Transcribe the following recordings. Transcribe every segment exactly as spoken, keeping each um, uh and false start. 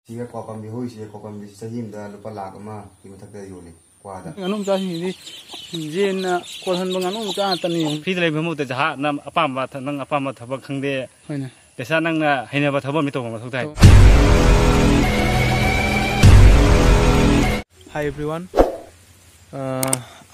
ꯁꯤꯒ ꯀ꯭ꯋꯥ ꯄꯥꯝꯕꯤ ꯍꯧꯔꯤꯁꯦ, ꯀ꯭ꯋꯥ ꯄꯥꯝꯕꯤꯁꯤ ꯆꯍꯤ ꯑꯃꯗ ꯂꯨꯄꯥ ꯂꯥꯈ ꯑꯃꯒꯤ ꯃꯊꯛꯇ ꯌꯣꯜꯂꯤ ꯀ꯭ꯋꯥꯗ꯫ ꯉꯥꯅꯨ ꯃꯆꯥꯁꯤꯡꯁꯤꯗꯤ ꯌꯦꯟꯅ ꯀꯣꯜꯍꯟꯕ ꯉꯥꯅꯨ ꯃꯆꯥ ꯉꯥꯛꯇꯅꯤ꯫ ꯐ꯭ꯔꯤꯗ ꯂꯩꯕ ꯃꯍꯨꯠꯇ ꯖꯍꯥ ꯅꯪ ꯑꯄꯥꯝꯕ ꯊ-, ꯅꯪ ꯑꯄꯥꯝꯕ ꯊꯕꯛ ꯈꯪꯗꯦ꯫ ꯍꯣꯏꯅꯦ꯫ ꯄꯩꯁꯥ ꯅꯪꯅ ꯍꯩꯅꯕ ꯊꯕꯛ ꯑꯃ ꯇꯧꯕ ꯃꯊꯧ ꯇꯥꯏ꯫ Hi everyone. ꯑ,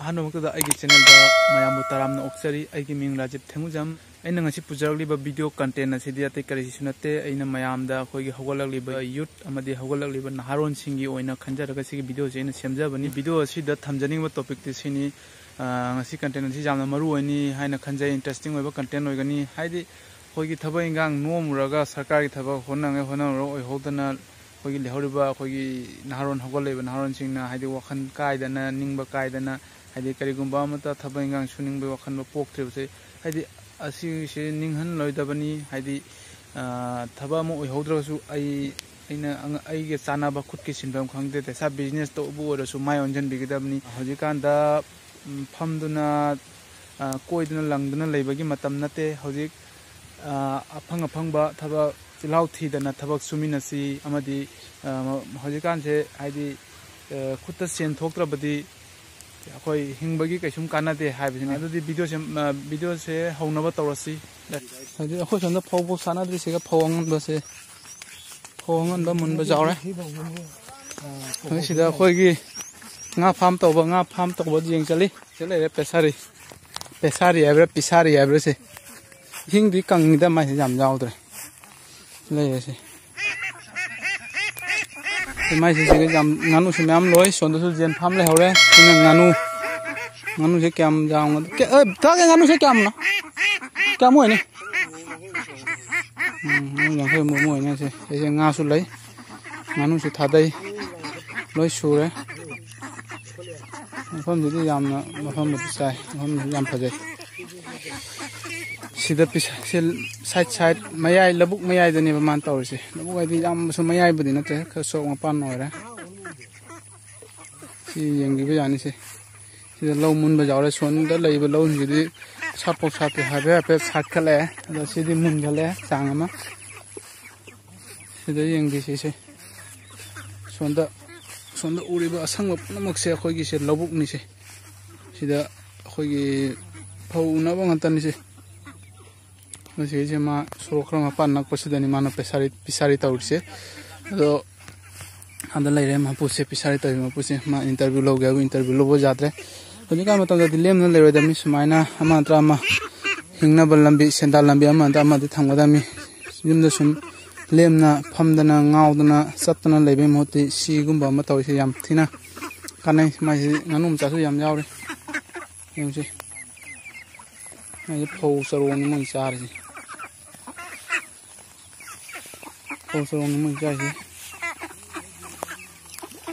ꯑꯍꯥꯟꯕꯃꯛꯇꯗ ꯑꯩꯒꯤ ꯆꯦꯅꯦꯜꯗ ꯃꯌꯥꯝꯕꯨ ꯇꯔꯥꯝꯅ ꯑꯣꯛꯆꯔꯤ꯫ ꯑꯩꯒꯤ ꯃꯤꯡ ꯔꯥꯖꯤꯞ ꯊꯦꯡꯉꯨꯖꯝ꯫ ꯑꯩꯅ ꯉꯁꯤ ꯄꯨꯖꯔꯛꯂꯤꯕ ꯚꯤꯗꯤꯑꯣ ꯀꯟꯇꯦꯟ ꯑꯁꯤꯗꯤ ꯑꯇꯩ ꯀꯔꯤꯁꯨ ꯅꯠꯇꯦ, ꯑꯩꯅ ꯃꯌꯥꯝꯗ ꯑꯩꯈꯣꯏꯒꯤ ꯍꯧꯒꯠꯂꯛꯂꯤꯕ ꯌꯨꯠ ꯑꯃꯗꯤ ꯍꯧꯒꯠꯂꯛꯂꯤꯕ ꯅꯍꯥꯔꯣꯟꯁꯤꯡꯒꯤ ꯑꯣꯏꯅ ꯈꯟꯖꯔꯒ ꯁꯤꯒꯤ ꯚꯤꯗꯤꯑꯣꯁꯦ ꯑꯩꯅ ꯁꯦꯝꯖꯕꯅꯤ꯫ ꯚꯤꯗꯤꯑꯣ ꯑꯁꯤꯗ ꯊꯝꯖꯅꯤꯡꯕ ꯇꯣꯄꯤꯛꯇꯤ ꯁꯤꯅꯤ꯫ ꯑ, ꯉꯁꯤ ꯀꯟꯇꯦꯟ ꯑꯁꯤ ꯌꯥꯝꯅ ꯃꯔꯨ ꯑꯣꯏꯅꯤ ꯍꯥꯏꯅ ꯈꯟꯖꯩ, ꯏꯟꯇꯔꯦꯁꯇꯤꯡ ꯑꯣꯏꯕ ꯀꯟꯇꯦꯟ ꯑꯣꯏꯒꯅꯤ꯫ ꯍꯥꯏꯗꯤ ꯑꯩꯈꯣꯏꯒꯤ ꯊꯕꯛ ꯏꯟꯈꯥꯡ ꯅꯣꯝꯃꯨꯔꯒ ꯁꯔꯀꯥꯔꯒꯤ ꯊꯕꯛ ꯍꯣꯠꯅꯉꯥꯏ ꯍꯣꯠꯅꯔꯨꯔ ꯑꯣꯏꯍꯧꯗꯅ ꯑꯩꯈꯣꯏꯒꯤ ꯂꯩꯍꯧꯔꯤꯕ ꯑꯩꯈꯣꯏꯒꯤ ꯅꯍꯥꯔꯣꯟ, ꯍꯧꯒꯠꯂꯛꯏꯕ ꯅꯍꯥꯔꯣꯟꯁꯤꯡꯅ ꯍꯥꯏꯗꯤ ꯋꯥꯈꯜ ꯀꯥꯏꯗꯅ, ꯅꯤꯡꯕ ꯀꯥꯏꯗꯅ, ꯍꯥꯏꯗꯤ ꯀꯔꯤꯒꯨꯝꯕ ꯑꯃꯠꯇ ꯊꯕꯛ ꯏꯟꯈꯥꯡ ꯁꯨꯅꯤꯡꯕꯒꯤ ꯋꯥꯈꯜ ꯄꯣꯛꯇ꯭ꯔꯤꯕꯁꯦ, ꯍꯥꯏꯗꯤ ꯑꯁꯤꯁꯦ ꯅꯤꯡꯍꯟꯂꯣꯏꯗꯕꯅꯤ꯫ ꯍꯥꯏꯗꯤ, ꯑ, ꯊꯕꯛ ꯑꯃ ꯑꯣꯏꯍꯧꯗ꯭ꯔꯒꯁꯨ ꯑꯩ, ꯑꯩꯅ ꯑꯉ-, ꯑꯩꯒ ꯆꯥꯟꯅꯕ ꯈꯨꯠꯀꯤ ꯁꯤꯟꯐꯝ ꯈꯪꯗꯦ, ꯄꯩꯁꯥ ꯕꯤꯖꯤꯅꯦꯁ ꯇꯧꯕ ꯑꯣꯏꯔꯁꯨ ꯃꯥꯏ ꯑꯣꯟꯁꯤꯟꯕꯤꯒꯗꯕꯅꯤ꯫ ꯍꯧꯖꯤꯛꯀꯥꯟꯗ, ꯎꯝ, ꯐꯝꯗꯨꯅ, ꯑ, ꯀꯣꯏꯗꯨꯅ ꯂꯪꯗꯨꯅ ꯂꯩꯕꯒꯤ ꯃꯇꯝ ꯅꯠꯇꯦ꯫ ꯍꯧꯖꯤꯛ, ꯑ, ꯑꯐꯪ ꯑꯐꯪꯕ ꯊꯕꯛ ꯆꯤꯜꯍꯥꯎ ꯊꯤꯗꯅ ꯊꯕꯛ ꯁꯨꯃꯤꯟꯅꯁꯤ ꯑꯃꯗꯤ, ꯑ, ꯍꯧꯖꯤꯛꯀꯥꯟꯁꯦ ꯍꯥꯏꯗꯤ, ꯑ, ꯈꯨꯠꯇ ꯁꯦꯟ ꯊꯣꯛꯇ꯭ꯔꯕꯗꯤ ꯑꯩꯈꯣꯏ ꯍꯤꯡꯕꯒꯤ ꯀꯩꯁꯨꯝ ꯀꯥꯟꯅꯗꯦ ꯍꯥꯏꯕꯁꯤꯅꯤ꯫ ꯑꯗꯨꯗꯤ ꯚꯤꯗꯤꯑꯣꯁꯦ, ꯑ, ꯚꯤꯗꯤꯑꯣꯁꯦ ꯍꯧꯅꯕ ꯇꯧꯔꯁꯤ꯫ ꯍꯧꯖꯤꯛ ꯑꯩꯈꯣꯏ ꯁꯣꯝꯗ ꯐꯧ ꯐꯧ ꯁꯥꯟꯅꯗ꯭ꯔꯤꯁꯤꯒ ꯐꯧ ꯑꯉꯟꯕꯁꯦ, ꯐꯧ ꯑꯉꯟꯕ ꯃꯨꯟꯕ ꯌꯥꯎꯔꯦ꯫ ꯁꯤꯗ ꯑꯩꯈꯣꯏꯒꯤ ꯉꯥ ꯐꯥꯝ ꯇꯧꯕ, ꯉꯥ ꯐꯥꯝ ꯇꯧꯕ ꯌꯦꯡ ꯆꯠꯂꯤ꯫ ꯁꯤ ꯂꯩꯔꯦ ꯄꯦꯁꯥꯔꯤ, ꯄꯦꯁꯥꯔꯤ ꯍꯥꯏꯕ꯭ꯔꯥ ꯄꯤꯁꯥꯔꯤ ꯍꯥꯏꯕ꯭ꯔꯥ ꯁꯦ꯫ ꯏꯁꯤꯡꯗꯤ ꯀꯪꯉꯤꯗ, ꯃꯥꯏꯁꯦ ꯌꯥꯝ ꯌꯥꯎꯗ꯭ꯔꯦ꯫ ꯂꯩꯔꯦ ꯁꯤ꯫ ꯁꯤ ꯃꯥꯏꯁꯤꯡꯁꯤꯒ ꯌꯥꯝ, ꯉꯥꯅꯨꯁꯨ ꯃꯌꯥꯝ ꯂꯣꯏ꯫ ꯁꯣꯝꯗꯁꯨ ꯌꯦꯟ ꯐꯥꯝ ꯂꯩꯍꯧꯔꯦ꯫ ꯁꯤꯅ ꯉꯥꯅꯨ꯫ ꯉꯥꯅꯨꯁꯦ ꯀꯌꯥꯝ ꯌꯥꯝꯅ, ꯀꯌꯥ-, ꯑꯦ, ꯊꯥꯒꯦ ꯉꯥꯅꯨꯁꯦ ꯀꯌꯥꯝꯅꯣ? ꯀꯌꯥꯝ ꯑꯣꯏꯅꯤ? ꯎꯝ, ꯉꯥꯅꯨ ꯌꯥꯡꯈꯩꯃꯨꯛ ꯑꯣꯏꯅꯤ ꯁꯦ꯫ ꯁꯤꯁꯦ ꯉꯥꯁꯨ ꯂꯩ꯫ ꯉꯥꯅꯨꯁꯨ ꯊꯥꯗꯩ꯫ ꯂꯣꯏ ꯁꯨꯔꯦ꯫ ꯃꯐꯝꯁꯤꯗꯤ ꯌꯥꯝꯅ, ꯃꯐꯝꯕꯨꯗꯤ ꯆꯥꯏ꯫ ꯃꯐꯝꯁꯤ ꯌꯥꯝ ꯐꯖꯩ꯫ ꯁꯤꯗ ꯄꯤꯁ-, ꯁꯤ ꯁꯥꯏꯠ ꯁꯥꯏꯠ ꯃꯌꯥꯏ, ꯂꯧꯕꯨꯛ ꯃꯌꯥꯏꯗꯅꯦꯕ ꯃꯥꯅ ꯇꯧꯔꯤꯁꯦ꯫ ꯂꯧꯕꯨꯛ ꯍꯥꯏꯗꯤ ꯌꯥꯝꯁꯨ ꯃꯌꯥꯏꯕꯨꯗꯤ ꯅꯠꯇꯦ, ꯈꯔ ꯁꯣꯔꯣꯛ ꯃꯄꯥꯟ ꯑꯣꯏꯔꯦ꯫ ꯁꯤ ꯌꯦꯡꯕꯤꯕ ꯌꯥꯅꯤ ꯁꯦ꯫ ꯁꯤꯗ ꯂꯧ ꯃꯨꯟꯕ ꯌꯥꯎꯔꯦ꯫ ꯁꯣꯝꯗ ꯂꯩꯕ ꯂꯧꯁꯤꯡꯁꯤꯗꯤ ꯁꯥꯠꯄꯧ ꯁꯥꯠꯇꯦ, ꯍꯥꯏꯐꯦꯠ ꯍꯥꯏꯐꯦꯠ ꯁꯥꯠꯀꯠꯂꯛꯑꯦ꯫ ꯑꯗꯣ ꯁꯤꯗꯤ ꯃꯨꯟꯒꯜꯂꯦ ꯆꯥꯡ ꯑꯃ꯫ ꯁꯤꯗ ꯌꯦꯡꯕꯤꯁꯤ ꯁꯦ꯫ ꯁꯣꯝꯗ ꯁꯣꯝꯗ ꯎꯔꯤꯕ ꯑꯁꯪꯕ ꯄꯨꯝꯅꯃꯛꯁꯦ ꯑꯩꯈꯣꯏꯒꯤꯁꯦ ꯂꯧꯕꯨꯛꯅꯤꯁꯦ꯫ ꯁꯤꯗ ꯑꯩꯈꯣꯏꯒꯤ ꯐꯧ ꯎꯅꯕ ꯉꯥꯛꯇꯅꯤꯁꯦ꯫ ꯃꯁꯤꯁꯦ ꯃꯥ ꯁꯣꯔꯣꯛ ꯈꯔ ꯃꯄꯥꯟ ꯅꯛꯄꯁꯤꯗꯅꯤ ꯃꯥꯅ ꯄꯩꯁꯥꯔꯤ ꯄꯤꯁꯥꯔꯤ ꯇꯧꯔꯤꯁꯦ꯫ ꯑꯗꯣ ꯑꯗ ꯂꯩꯔꯦ ꯃꯄꯨꯁꯦ, ꯄꯤꯁꯥꯔꯤ ꯇꯧꯔꯤ ꯃꯄꯨꯁꯦ꯫ ꯃꯥ ꯏꯟꯇꯔꯚ꯭ꯌꯨ ꯂꯧꯒꯦ ꯍꯥꯏꯕꯨ ꯏꯟꯇꯔꯚ꯭ꯌꯨ ꯂꯧꯕ ꯌꯥꯗ꯭ꯔꯦ꯫ ꯍꯧꯖꯤꯛꯀꯥꯟ ꯃꯇꯝꯗꯗꯤ ꯂꯦꯝꯅ ꯂꯩꯔꯣꯏꯗꯕꯅꯤ꯫ ꯁꯨꯃꯥꯏꯅ ꯑꯃ ꯅꯠꯇ꯭ꯔ ꯑꯃ ꯍꯤꯡꯅꯕ ꯂꯝꯕꯤ, ꯁꯦꯟꯗꯥꯟ ꯂꯝꯕꯤ ꯑꯃ ꯅꯠꯇ꯭ꯔ ꯑꯃꯗꯤ ꯊꯝꯒꯗꯕꯅꯤ꯫ ꯌꯨꯝꯗ ꯁꯨꯝ ꯂꯦꯝꯅ ꯐꯝꯗꯅ ꯉꯥꯎꯗꯅ ꯆꯠꯇꯅ ꯂꯩꯕꯩ ꯃꯍꯨꯠꯇꯤ ꯁꯤꯒꯨꯝꯕ ꯑꯃ ꯇꯧꯔꯤꯁꯦ ꯌꯥꯝ ꯊꯤꯅ ꯀꯥꯟꯅꯩ꯫ ꯃꯥꯏꯁꯤ ꯉꯥꯅꯨ ꯃꯆꯥꯁꯨ ꯌꯥꯝ ꯌꯥꯎꯔꯤ꯫ ꯌꯦꯡꯁꯤ, ꯃꯥꯏꯁꯤ ꯐꯧ ꯆꯔꯣꯡꯅꯤ ꯃꯣꯏ ꯆꯥꯔꯤꯁꯦ꯫ ꯐꯧ ꯆꯔꯣꯡꯅꯤ ꯃꯣꯏ ꯆꯥꯔꯤꯁꯦ꯫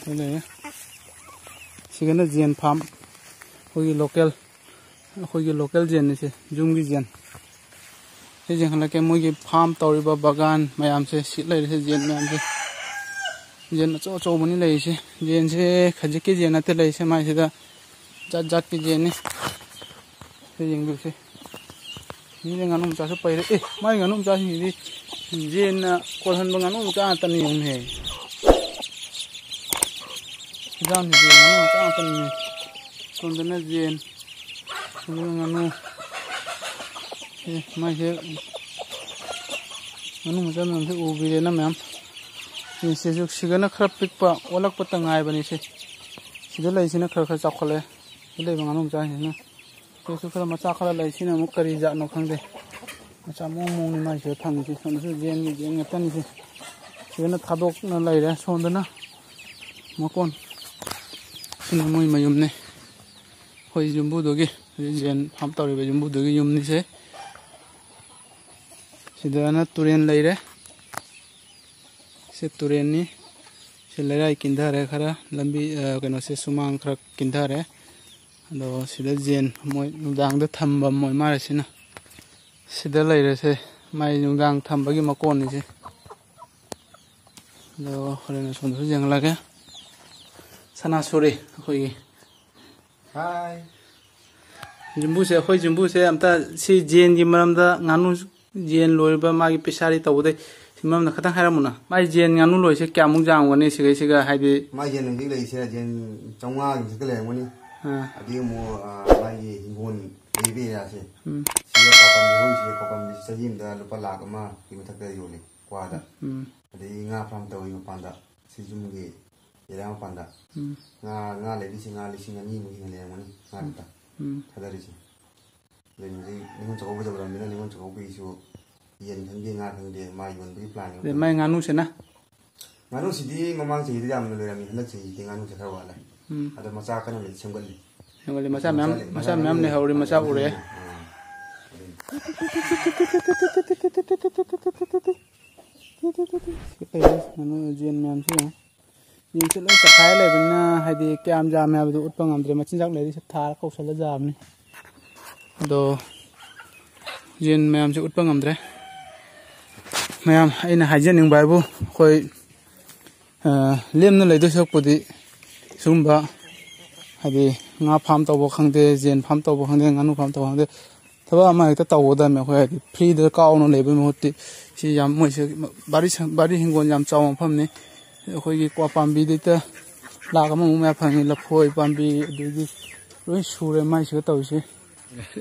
ꯑꯗꯨ ꯂꯩꯔꯦ꯫ ꯁꯤꯒꯅ ꯖꯦꯟ ꯐꯥꯝ, ꯑꯩꯈꯣꯏꯒꯤ ꯂꯣꯀꯦꯜ, ꯑꯩꯈꯣꯏꯒꯤ ꯂꯣꯀꯦꯜ ꯖꯦꯟꯅꯤꯁꯦ, ꯌꯨꯝꯒꯤ ꯖꯦꯟ꯫ ꯁꯤ ꯌꯦꯡꯍꯜꯂꯛꯀꯦ, ꯃꯣꯏꯒꯤ ꯐꯥꯝ ꯇꯧꯔꯤꯕ ꯕꯒꯥꯟ ꯃꯌꯥꯝꯁꯦ, ꯁꯤ ꯂꯩꯔꯤꯁꯦ ꯖꯦꯟ ꯃꯌꯥꯝꯁꯦ꯫ ꯖꯦꯟ ꯑꯆꯧ ꯑꯆꯧꯕꯅꯤ ꯂꯩꯔꯤꯁꯦ꯫ ꯖꯦꯟꯁꯦ ꯈꯖꯤꯛꯀꯤ ꯖꯦꯟ ꯅꯠꯇꯦ ꯂꯩꯔꯤꯁꯦ, ꯃꯥꯏꯁꯤꯗ ꯖꯥꯠ ꯖꯥꯠꯀꯤ ꯖꯦꯟꯅꯤ꯫ ꯁꯤ ꯌꯦꯡꯕꯤꯌꯨꯁꯦ꯫ ꯃꯤꯅ ꯉꯥꯅꯨ ꯃꯆꯥꯁꯨ ꯄꯩꯔꯦ꯫ ꯑꯦ, ꯃꯥꯏ ꯉꯥꯅꯨ ꯃꯆꯥꯁꯤꯡꯁꯤꯗꯤ ꯖꯦꯟꯅ ꯀꯣꯜꯍꯟꯕ ꯉꯥꯅꯨ ꯃꯆꯥ ꯉꯥꯛꯇꯅꯤ ꯌꯦꯡꯉꯨꯅꯦ꯫ ꯐꯤꯖꯥꯝꯁꯤꯗꯤ ꯉꯥꯅꯨ ꯃꯆꯥ ꯉꯥꯛꯇꯅꯤꯅꯦ꯫ ꯁꯣꯝꯗꯅ ꯖꯦꯟ, ꯁꯣꯝꯗꯅ ꯉꯥꯅꯨ꯫ ꯑꯦ, ꯃꯥꯏꯁꯦ ꯉꯥꯅꯨ ꯃꯆꯥ ꯃꯌꯥꯝꯁꯦ ꯎꯕꯤꯔꯦꯅ ꯃꯌꯥꯝ꯫ ꯁꯤꯁꯨ ꯁꯤꯒꯅ ꯈꯔ ꯄꯤꯛꯄ, ꯑꯣꯜꯂꯛꯄꯇ ꯉꯥꯏꯕꯅꯤ ꯁꯤ꯫ ꯁꯤꯗ ꯂꯩꯁꯤꯅ ꯈꯔ ꯈꯔ ꯆꯥꯎꯈꯠꯂꯛꯑꯦ꯫ ꯁꯤ ꯂꯩꯕ ꯉꯥꯅꯨ ꯃꯆꯥꯁꯤꯡꯁꯤꯅ꯫ ꯁꯤꯁꯨ ꯈꯔ ꯃꯆꯥ ꯈꯔ ꯂꯩ꯫ ꯁꯤꯅ ꯑꯃꯨꯛ ꯀꯔꯤ ꯖꯥꯠꯅꯣ ꯈꯪꯗꯦ꯫ ꯃꯆꯥ ꯃꯑꯣꯡ ꯃꯑꯣꯡꯅꯤ ꯃꯥꯏꯁꯤꯗ ꯐꯪꯉꯤꯁꯤ꯫ ꯁꯣꯝꯗꯁꯨ ꯖꯦꯟꯒꯤ ꯖꯦꯟ ꯉꯥꯛꯇꯅꯤꯁꯤ꯫ ꯁꯤꯗꯅ ꯊꯥꯗꯣꯛꯅ ꯂꯩꯔꯦ꯫ ꯁꯣꯝꯗꯅ ꯃꯀꯣꯟ꯫ ꯁꯤꯅ ꯃꯣꯏ ꯃꯌꯨꯝꯅꯤ꯫ ꯑꯩꯈꯣꯏ ꯌꯨꯝꯕꯨꯗꯨꯒꯤ, ꯍꯧꯖꯤꯛ ꯖꯦꯟ ꯐꯥꯝ ꯇꯧꯔꯤꯕ ꯌꯨꯝꯕꯨꯗꯨꯒꯤ ꯌꯨꯝꯅꯤꯁꯦ꯫ ꯁꯤꯗꯅ ꯇꯨꯔꯦꯟ ꯂꯩꯔꯦ꯫ ꯁꯤ ꯇꯨꯔꯦꯟꯅꯤ꯫ ꯁꯤ ꯂꯩꯔꯥꯏ ꯀꯤꯟꯊꯔꯦ ꯈꯔ꯫ ꯂꯝꯕꯤ, ꯑ, ꯀꯩꯅꯣꯁꯦ ꯁꯨꯃꯥꯡ ꯈꯔ ꯀꯤꯟꯊꯔꯦ꯫ ꯑꯗꯣ ꯁꯤꯗ ꯖꯦꯟ ꯃꯣꯏ ꯅꯨꯡꯗꯥꯡꯗ ꯊꯝꯕ ꯃꯣꯏ ꯃꯥꯔꯦ ꯁꯤꯅ꯫ ꯁꯤꯗ ꯂꯩꯔꯦꯁꯦ꯫ ꯃꯥꯏ ꯅꯨꯡꯗꯥꯡ ꯊꯝꯕꯒꯤ ꯃꯀꯣꯟꯅꯤꯁꯦ꯫ ꯑꯗꯣ ꯍꯣꯔꯦꯟ ꯑꯁꯣꯝꯗꯁꯨ ꯌꯦꯡꯍꯜꯂꯒꯦ꯫ ꯁꯅꯥꯁꯣꯔꯤ ꯑꯩꯈꯣꯏꯒꯤ꯫ ꯍꯥꯏ꯫ ꯌꯨꯝꯕꯨꯁꯦ, ꯑꯩꯈꯣꯏ ꯌꯨꯝꯕꯨꯁꯦ ꯑꯝꯇ ꯁꯤ ꯖꯦꯟꯒꯤ ꯃꯔꯝꯗ, ꯉꯥꯅꯨ ꯖꯦꯟ ꯂꯣꯏꯔꯤꯕ ꯃꯥꯒꯤ ꯄꯤꯁꯥꯔꯤ ꯇꯧꯕꯗꯩ ꯁꯤ ꯃꯔꯝꯗ ꯈꯤꯇꯪ ꯍꯥꯏꯔꯝꯃꯨꯅ꯫ ꯃꯥꯏ ꯌꯦꯟ ꯉꯥꯅꯨ ꯂꯣꯏꯁꯦ ꯀꯌꯥꯃꯨꯛ ꯌꯥꯝꯒꯅꯤ ꯁꯤꯒꯩꯁꯤꯒ, ꯍꯥꯏꯗꯤ? ꯃꯥꯏ ꯌꯦꯟ ꯍꯧꯖꯤꯛ ꯂꯩꯔꯤꯁꯦ ꯌꯦꯟ ꯆꯥꯝꯃꯉꯥꯒꯤ ꯃꯊꯛꯇ ꯂꯩꯔꯝꯒꯅꯤ꯫ ꯑꯥ꯫ ꯑꯗꯒꯤ ꯑꯃꯨꯛ, ꯑꯥ, ꯃꯥꯒꯤ ꯍꯤꯡꯒꯣꯜ ꯂꯩꯕ ꯑꯦꯔꯤꯌꯥꯁꯦ, ꯎꯝ꯫ ꯁꯤꯗ ꯀ꯭ꯋꯥ ꯄꯥꯝꯕꯤ ꯍꯧꯔꯤꯁꯦ, ꯀ꯭ꯋꯥ ꯄꯥꯝꯕꯤꯁꯦ ꯆꯍꯤ ꯑꯃꯗ ꯂꯨꯄꯥ ꯂꯥꯈ ꯑꯃꯒꯤ ꯃꯊꯛꯇ ꯌꯣꯜꯂꯤ ꯀ꯭ꯋꯥꯗ꯫ ꯎꯝ꯫ ꯑꯗꯒꯤ ꯉꯥ ꯐꯥꯔꯝ ꯇꯧꯔꯤ ꯃꯄꯥꯟꯗ, ꯁꯤ ꯌꯨꯝꯒꯤ ꯑꯦꯔꯤꯌꯥ ꯃꯄꯥꯟꯗ꯫ ꯎꯝ꯫ ꯉꯥ, ꯉꯥ ꯂꯩꯔꯤꯁꯦ ꯉꯥ ꯂꯤꯁꯤꯡ ꯑꯅꯤꯃꯨꯛ ꯍꯦꯟꯅ ꯂꯩꯔꯝꯒꯅꯤ ꯉꯥ ꯈꯛꯇ ꯎꯝ꯫ ꯊꯥꯗꯔꯤꯁꯦ꯫ ꯑꯗꯩ ꯍꯧꯖꯤꯛ ꯅꯤꯉꯣꯜ ꯆꯥꯛꯀꯧꯕ ꯌꯧꯔꯝꯅꯤꯅ, ꯅꯤꯉꯣꯜ ꯆꯥꯛꯀꯧꯕꯒꯤꯁꯨ ꯌꯦꯟ ꯈꯪꯗꯦ, ꯉꯥ ꯈꯪꯗꯦ, ꯃꯥ ꯌꯣꯟꯕꯒꯤ ꯄ꯭ꯂꯥꯟꯅꯤ꯫ ꯑꯗꯩ ꯃꯥꯏ ꯉꯥꯅꯨꯁꯤꯅ? ꯉꯥꯅꯨꯁꯤꯗꯤ ꯃꯃꯥꯡ ꯆꯍꯤꯗꯤ ꯌꯥꯝꯅ ꯂꯣꯏꯔꯝꯃꯤ, ꯍꯟꯗꯛ ꯆꯍꯤꯗꯤ ꯉꯥꯅꯨꯁꯦ ꯈꯔ ꯋꯥꯠꯂꯦ꯫ ꯎꯝ꯫ ꯑꯗꯣ ꯃꯆꯥ ꯀꯟꯅ ꯁꯦꯝꯒꯠꯂꯤ꯫ ꯁꯦꯝꯒꯠꯂꯤ, ꯃꯆꯥ ꯃꯌꯥꯝ, ꯃꯆꯥ ꯂꯩ, ꯃꯆꯥ ꯃꯆꯥ ꯃꯌꯥꯝ ꯂꯩ꯫ ꯂꯩꯍꯧꯔꯤ, ꯃꯆꯥ ꯎꯔꯦ꯫ ꯑꯥ, ꯑꯗꯨꯅꯤ꯫ ꯁꯤ ꯀꯩꯅꯣ? ꯉꯥꯅꯨ ꯌꯦꯟ ꯃꯌꯥꯝꯁꯤ ꯌꯦꯡꯉꯣ꯫ ꯌꯦꯟꯁꯦ ꯂꯣꯏ ꯆꯈꯥꯏ ꯂꯩꯕꯅꯤꯅ, ꯍꯥꯏꯗꯤ ꯀꯌꯥꯝ ꯌꯥꯝꯃꯦ ꯍꯥꯏꯕꯗꯨ ꯎꯠꯄ ꯉꯝꯗ꯭ꯔꯦ꯫ ꯃꯆꯤꯟꯖꯥꯛ ꯂꯩꯔꯤꯁꯦ ꯊꯥꯔ ꯀꯧꯁꯜꯂ ꯌꯥꯕꯅꯤ꯫ ꯑꯗꯣ ꯌꯦꯟ ꯃꯌꯥꯝꯁꯦ ꯎꯠꯄ ꯉꯝꯗ꯭ꯔꯦ꯫ ꯃꯌꯥꯝ, ꯑꯩꯅ ꯍꯥꯏꯖꯅꯤꯡꯕ ꯍꯥꯏꯕꯨ, ꯑꯩꯈꯣꯏ, ꯑ, ꯂꯦꯝꯅ ꯂꯩꯗꯣꯏ ꯁꯔꯨꯛꯄꯨꯗꯤ ꯁꯤꯒꯨꯝꯕ, ꯍꯥꯏꯗꯤ ꯉꯥ ꯐꯥꯝ ꯇꯧꯕ ꯈꯪꯗꯦ, ꯌꯦꯟ ꯐꯥꯝ ꯇꯧꯕ ꯈꯪꯗꯦ, ꯉꯥꯅꯨ ꯐꯥꯝ ꯇꯧꯕ ꯈꯪꯗꯦ, ꯊꯕꯛ ꯑꯃ ꯍꯦꯛꯇ ꯇꯧꯒꯗꯕꯅꯤ꯫ ꯑꯩꯈꯣꯏ ꯍꯥꯏꯗꯤ ꯐ꯭ꯔꯤꯗ ꯀꯥꯎꯅ ꯂꯩꯕꯒꯤ ꯃꯍꯨꯠꯇꯤ, ꯁꯤ ꯌꯥꯝ, ꯃꯣꯏꯁꯦ ꯕꯥꯔꯤ ꯁꯪ-, ꯕꯥꯔꯤ ꯍꯤꯡꯒꯣꯜ ꯌꯥꯝ ꯆꯥꯎꯕ ꯃꯐꯝꯅꯤ꯫ ꯑꯩꯈꯣꯏꯒꯤ ꯀ꯭ꯋꯥ ꯄꯥꯝꯕꯤꯗꯩꯗ ꯂꯥꯛ ꯑꯃꯃꯨꯛ ꯃꯌꯥ ꯐꯪꯉꯤ꯫ ꯂꯐꯣꯏ ꯄꯥꯝꯕꯤ, ꯑꯗꯒꯤ ꯂꯣꯏ ꯁꯨꯔꯦ ꯃꯥꯏꯁꯤꯒ ꯇꯧꯔꯤꯁꯦ꯫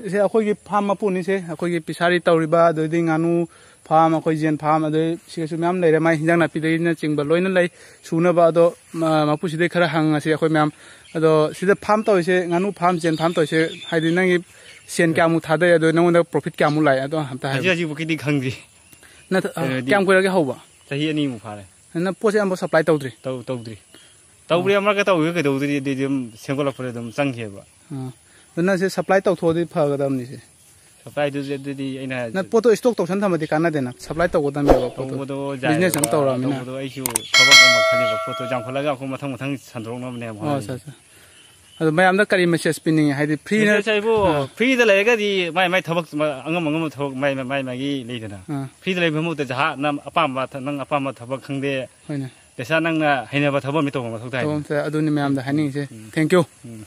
ꯁꯤ ꯑꯩꯈꯣꯏꯒꯤ ꯐꯥꯔꯝ ꯃꯄꯨꯅꯤꯁꯦ, ꯑꯩꯈꯣꯏꯒꯤ ꯄꯤꯁꯥꯔꯤ ꯇꯧꯔꯤꯕ, ꯑꯗꯩꯗꯤ ꯉꯥꯅꯨ ꯐꯥꯔꯝ, ꯑꯩꯈꯣꯏ ꯌꯦꯟ ꯐꯥꯔꯝ, ꯑꯗꯩ ꯁꯤꯒꯁꯨ ꯃꯌꯥꯝ ꯂꯩꯔꯦ꯫ ꯃꯥꯏ ꯍꯤꯟꯖꯥꯡ ꯅꯥꯄꯤꯗꯒꯤꯅꯆꯤꯡꯕ ꯂꯣꯏꯅ ꯂꯩ ꯁꯨꯅꯕ꯫ ꯑꯗꯣ, ꯃ-, ꯃꯄꯨꯁꯤꯗꯩ ꯈꯔ ꯍꯪꯉꯁꯤ ꯑꯩꯈꯣꯏ ꯃꯌꯥꯝ꯫ ꯑꯗꯣ ꯁꯤꯗ ꯐꯥꯔꯝ ꯇꯧꯔꯤꯁꯦ, ꯉꯥꯅꯨ ꯐꯥꯔꯝ, ꯌꯦꯟ ꯐꯥꯔꯝ ꯇꯧꯔꯤꯁꯦ, ꯍꯥꯏꯗꯤ ꯅꯪꯒꯤ ꯁꯦꯟ ꯀꯌꯥꯃꯨꯛ ꯊꯥꯗꯩ, ꯑꯗꯣ ꯅꯪꯉꯣꯟꯗ ꯄ꯭ꯔꯣꯐꯤꯠ ꯀꯌꯥꯃꯨꯛ ꯂꯥꯛꯑꯦ, ꯑꯗꯣ ꯑꯝꯇ ꯍꯥꯏꯌꯨ꯫ ꯍꯧꯖꯤꯛ ꯍꯧꯖꯤꯛꯐꯥꯎꯀꯤꯗꯤ ꯈꯪꯗ꯭ꯔꯤ꯫ ꯅꯠꯇ-, ꯑ, ꯀꯩꯅꯣꯗꯤ ꯀꯌꯥꯝ ꯀꯨꯏꯔꯒꯦ ꯍꯧꯕ? ꯆꯍꯤ ꯑꯅꯤꯃꯨꯛ ꯐꯥꯔꯦ꯫ ꯅꯪ ꯄꯣꯠꯁꯦ ꯑꯝꯐꯥꯎ ꯁꯄ꯭ꯂꯥꯏ ꯇꯧꯗ꯭ꯔꯤ? ꯇꯧ-, ꯇꯧꯗ꯭ꯔꯤ꯫ ꯇꯧꯕ꯭ꯔꯤ, ꯑꯣ꯫ ꯑꯃꯛꯀ ꯇꯧꯕꯤꯕ ꯀꯩꯗꯧꯗ꯭ꯔꯤ, ꯑꯗꯨꯗꯤ ꯑꯗꯨꯝ ꯁꯦꯝꯒꯠꯂꯛꯄꯗ ꯑꯗꯨꯝ ꯆꯪꯈꯤꯑꯕ꯫ ꯑꯥ꯫ ꯑꯗꯨ ꯅꯪꯁꯦ ꯁꯄ꯭ꯂꯥꯏ ꯇꯧꯊꯣꯛꯑꯗꯤ ꯐꯒꯗꯕꯅꯤꯁꯦ꯫ ꯁꯄ꯭ꯂꯥꯏꯗꯨꯗꯤ ꯑꯗꯨꯗꯤ ꯑꯩꯅ ꯍꯥꯏ-, ꯅꯪ ꯄꯣꯠꯇꯣ ꯏꯁꯇꯣꯛ ꯇꯧꯁꯟ ꯊꯝꯃꯗꯤ ꯀꯥꯟꯅꯗꯦꯅ, ꯁꯄ꯭ꯂꯥꯏ ꯇꯧꯒꯗꯕꯅꯦꯕ ꯄꯣꯠꯇꯣ꯫ ꯇꯧꯕꯗꯣ ꯌꯥꯏꯑꯕ, ꯕꯤꯖꯤꯅꯦꯁ ꯑꯃ ꯇꯧꯔꯛꯑꯃꯤꯅ꯫ ꯇꯧꯕꯗꯣ ꯑꯩꯁꯨ ꯊꯕꯛ ꯑꯃ ꯈꯜꯂꯤꯕ, ꯄꯣꯠꯇꯣ ꯌꯥꯝꯈꯠꯂꯒ ꯑꯩꯈꯣꯏ ꯃꯊꯪ ꯃꯊꯪ ꯁꯟꯗꯣꯔꯛꯅꯕꯅꯦꯕ ꯑꯣ, ꯍꯣꯠꯅꯔꯤꯁꯦ꯫ ꯑꯠꯆꯥ, ꯑꯠꯆꯥ꯫ ꯑꯗꯣ ꯃꯌꯥꯝꯗ ꯀꯔꯤ ꯃꯦꯁꯦꯖ ꯄꯤꯅꯤꯡꯉꯤ? ꯍꯥꯏꯗꯤ ꯐ꯭ꯔꯤꯅ ꯃꯦꯁꯦꯖ ꯍꯥꯏꯕꯨ, ꯑꯥ꯫ ꯐ꯭ꯔꯤꯗ ꯂꯩꯔꯒꯗꯤ ꯃꯥꯏ ꯃꯥꯏ ꯊꯕꯛ, ꯑꯉꯝ ꯑꯉꯝꯕ ꯊꯕꯛ ꯃꯥꯏ ꯃꯥꯏ ꯃꯥꯏ ꯃꯥꯒꯤ ꯂꯩꯗꯅ꯫ ꯑꯥ꯫ ꯐ꯭ꯔꯤꯗ ꯂꯩꯕ ꯃꯍꯨꯠꯇ ꯖꯍꯥ ꯅꯪ ꯑꯄꯥꯝꯕ ꯊ-, ꯅꯪ ꯑꯄꯥꯝꯕ ꯊꯕꯛ ꯈꯪꯗꯦ, ꯍꯣꯏꯅꯦ꯫ ꯄꯩꯁꯥ ꯅꯪꯅ ꯍꯩꯅꯕ ꯊꯕꯛ ꯑꯃ ꯇꯧꯕ ꯃꯊꯧ ꯇꯥꯏ꯫ ꯊꯕꯛ ꯑꯃ ꯇꯧ-, ꯑꯗꯨꯅꯤ ꯃꯌꯥꯝꯗ ꯍꯥꯏꯅꯤꯡꯉꯤꯁꯦ꯫ ꯎꯝ꯫ Thank you꯫ ꯎꯝ꯫